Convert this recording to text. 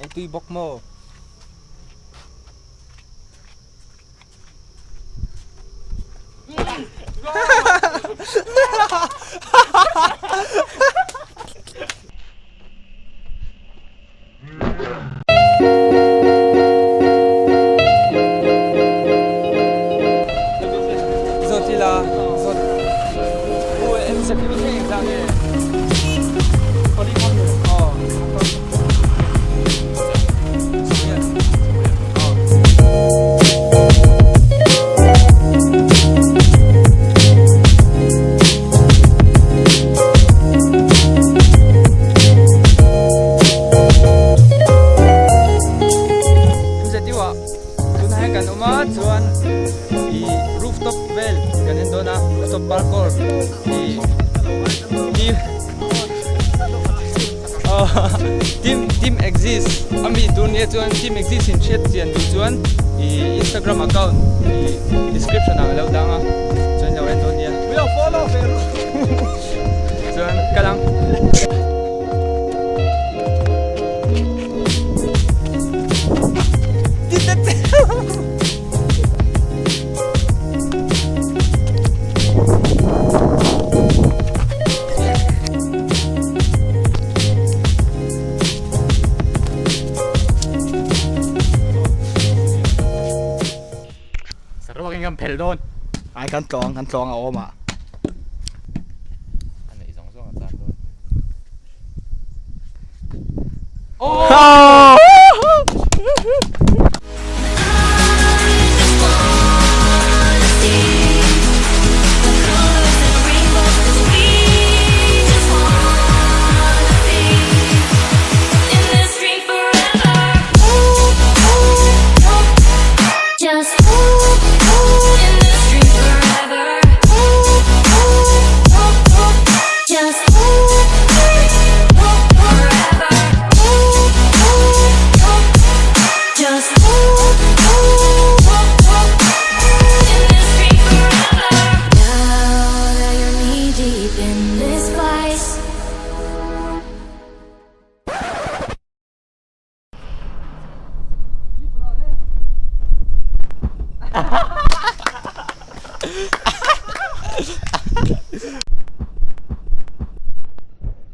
Ei tui bawk maw? Zawt ila zawt Tunah hian kan awm a chuan ih rooftop vel kan en dawn a rooftop parkour ih team team team exist a mi tur nia chuan team exist in hriat chian duh chuan ih instagram account ih description ah ka lo dang a chuan lo en dawn nia chuan kal ang. Saruak in kan phel dawn. Ai kan tlawng kan tlawng a awm a. A neih zawng zawng a chan dawn. Oh!